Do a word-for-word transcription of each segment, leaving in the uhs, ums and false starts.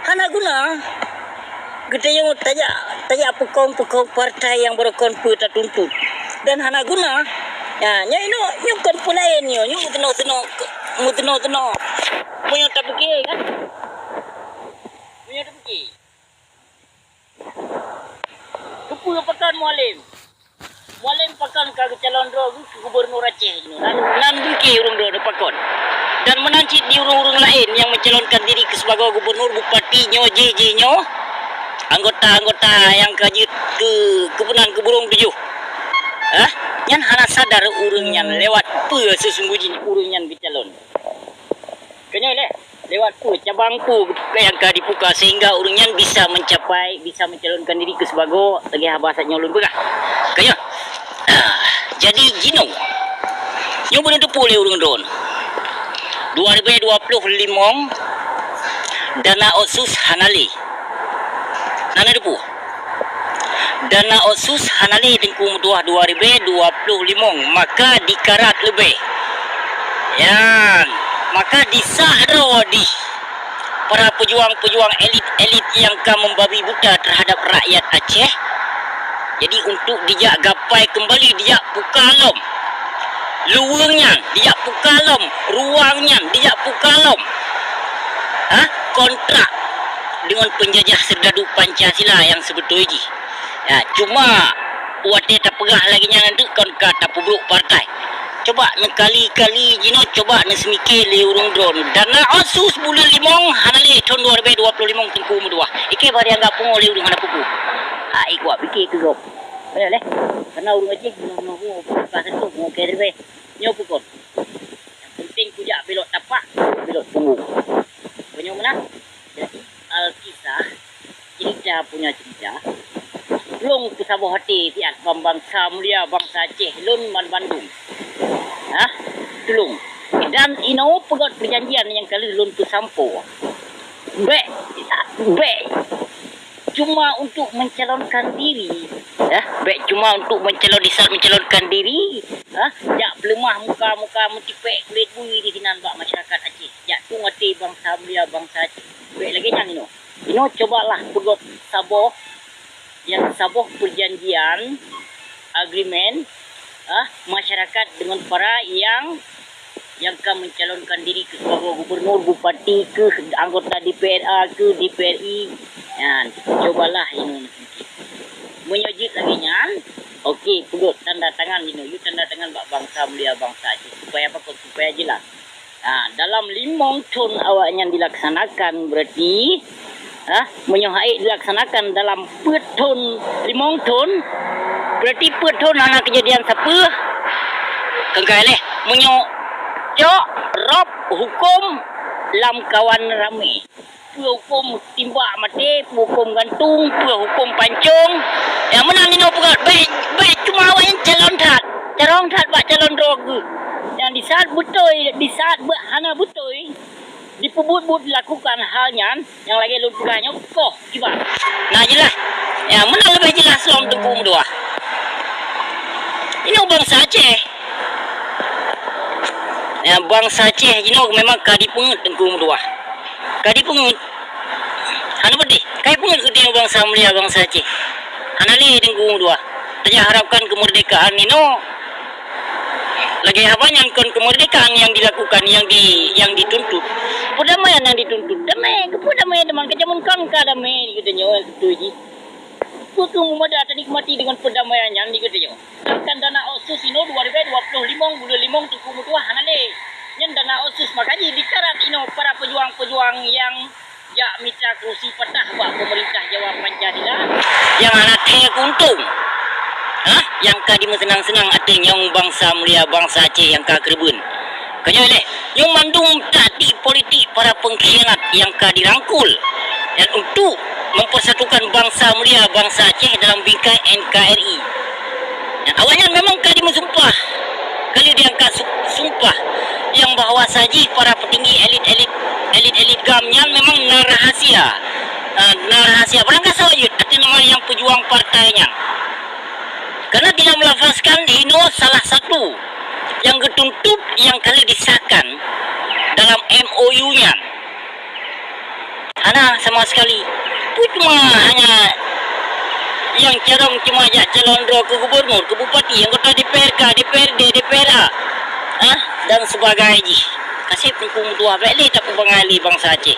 Hana guna. Geutanyoe tajak, tajak peukong-peukong partai nyang barokon peue tatuntut. Dan hana guna. Ya, nyoe inoe, nyoe kon peue laén nyoe, nyoe meuteunok-teunok, meuteunok-teunok. Meunyoe tapiké kan? Meunyoe tapiké. Keupeue pakon Mualem? Mualem pakon ka geucalon droe geuh keu gubunur Aceh jinoe? Nan, nan bingke ureuëng droe pakon. Dan meunan cit di ureuëng-ureuëng laén nyang mencalonkan diri keu sibagoe gubunur, bupati nyoe jih, jih nyoe, anggota-anggota nyang ka jeuet keu, keu peunan keu burông tujoh. Hah? Nyan hana sadar ureuëng nyan lewat peue sesungguhnya ureuëng nyan geucalon. Keunyoe lé, lewat peue, cabang peue nyang ka dibuka sehingga ureuëng nyan bisa mencapai, bisa mencalonkan diri keu sibagoe lagée haba saat nyoe lôn peugah. Keunyoe, ah, jadi jinoe, nyoe beuneuteupeu lé ureuëng droen. Dua ribée dua ploh limong, dana otsus hana lé. Hana teupeu. Dana otsus hana lé Teungku meutuah dua ribée dua ploh limong, maka dikarat leubeh. Nyan, maka disak droe dih para pejuang-pejuang elit-elit nyang ka membabi buta terhadap rakyat Aceh. Jadi, untuk dijak gapai kembali, dijak puka lom luweueng nyan, dijak puka lom ruang nyan, dijak puka lom, ha, kontrak dengan penjajah serdadu Pancasila yang sebetul jih. Ya, cuma watée tapeugah lagée nyan teuk kon ka tapeubrok partai. Coba neukali-kali jinoe, coba neuseumiké lé ureuëng droen. Dana otsus buleuen limong hana lé thon dua ribée dua ploh limong Teungku meutuah. Ikei bari anggap pungo lé ureuëng hana peue-peue. Ha, ikwa piké keu gob. Beuna lé. Karena ureuëng Aceh meunoh-meunoh pungo, ka seutoh pungo keu ribée. Nyoe peue kon? Nyang penting kujak belot tapak, belot pungo. Meunyoe meunan, jadi Alkisah, cerita punya cerita, lôn peusaboh até siat ban bansa mulia bansa Aceh lôn banmandum. Hah? Tulông. Dan inoe peugét perjanjian nyang ka lheueh lôn peusampoe. Bék, bék cuma untuk mencalonkan diri, ya, bék cuma untuk mencalon, di saat mencalonkan diri, ya, jak peuleumah muka-muka, meucipék kulét bui di sinan bak masyarakat Aceh, jak tueng até bansa mulia bansa Aceh. Bék lagée nyan inoe. Inoe cobalah peugét saboh nyang saboh perjanjian, agreement, ah, masyarakat dengan para yang, yang ka mencalonkan diri keu sebagai gubernur, bupati, keu anggota D P R A, keu D P R I. Nyan, cobalah inoe. Meunyoe jeuet lagée nyan, oke, peugét tanda tangan inoe, yue tanda tangan bak bansa mulia bansa Aceh, supaya apa? Supaya jelas. Ha, dalam limong thon awaknyan dilaksanakan, berarti, ha, meunyoe hait dilaksanakan dalam peuet thon, limong thon, berarti peuet thon hana keujadian sapeue. Keukai leh, meunyoe cok rob huköm lamkawan ramé. Peue huköm timbak maté, peue huköm gantung, peue huköm pancong. Nyang meunan inoe peugah, bék, bék cuma awaknyan calon that, carông that bak calon droe geuh. Nyang di saat beutôi, di saat beu-, hana beutôi, dipeubuet-buet dilakukan hal nyan, nyang lagée lôn peugah nyoe koh kiban. Nah, jeulaih. Nyang meunan leubeh jeulaih lom Teungku meutuah. Inoe bansa Aceh. Ya, bansa Aceh jinoe memang ka dipeungeut Teungku meutuah. Ka dipeungeut. Hana peudeh, ka dipeungeut geutanyoe bansa mulia bansa Aceh. Hana lé Teungku meutuah. Tajak harapkan kemerdekaan inoe. Lagée haba nyan kon kemerdekaan yang dilakukan, yang di, yang dituntut. Perdamaian yang dituntut. Damai, keupeue damai teuma? Ka jameun kon ka damai geutanyoe, beutôi jih. Peue keuh meumada tanikmati deungon perdamaian nyan di geutanyoe? Sedangkan dana otsus inoe dua ribée dua ploh limong buleuen limong Teungku meutuah hana lé. Nyan dana otsus, maka jih dikarat inoe para peujuang-peujuang nyang jak mita keurusi patah bak peumeurintah Jawa Pancasila nyang hana thée keuuntông. Hah? Nyang ka dimeuseunang-seunang ateueh nyawöng bansa mulia bansa Aceh nyang ka keureubeuen. Keunyoe lé, nyoe mandum taktik politik para pengkhianat nyang ka dirangkul dan untuk mempersatukan bansa mulia bansa Aceh dalam bingkai N K R I. Dan awaknyan memang ka dimeusumpah, ka lheueh diangkat su-, sumpah nyang bahwa sajih para petinggi elit-elit, elit-elit GAM nyan memang na rahasia. Ah, na rahasia. Barangkasoe jeuet ateueh nama nyang peujuang partai nyan. Karena tidak melafazkan inoe salah satu nyang geutuntut nyang ka lheueh disahkan dalam M O U nyan. Hana sama sekali. Peue cuma hanya nyang carông cuma jak calon droe keu gubernur, keu bupati, anggota D P R K, D P R D, D P R A. Hah? Dan sebagai jih. Kaseb Teungku meutuah, bék lé tapeubangai lé bansa Aceh.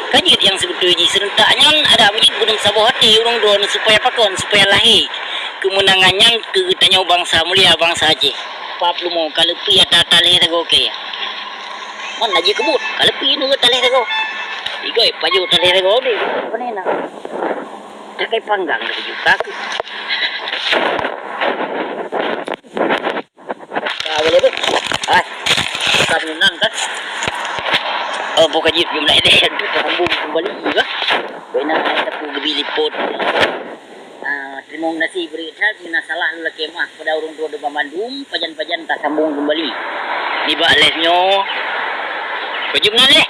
Ka jeuet nyang sibeutôi jih, seurentak nyan adak meujeuet beuneueng saboh até ureuëng droe supaya pakon, supaya lahé keumeunangan nyan keu geutanyoe bansa mulia, bansa Aceh. Pap lumo ka leupie ata-ata lhée sagoe kée. Man na jikeubut, ka leupie nyoe taléh sagoe. Igoi pajoh taléh sagoe deh, pane na. Takai panggang dari juta ke. Ka boleh tu. Hai. Ka menang kan. Oh, bukan jip jumlah deh. Sambung kembali juga. Bina aku gebi liput. Ah, teurimong gaséh bri that, meunyoe salah lôn lakée meu'ah keupada ureuëng droe banmandum, pajan-pajan tasambong keumbali. Nibak lheueh nyoe, beujeuet meunan lé?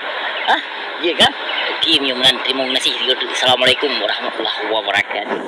Hah? Jeuet kan? Oke, meunyoe meunan teurimong gaséh. Assalamualaikum warahmatullahi wabarakatuh.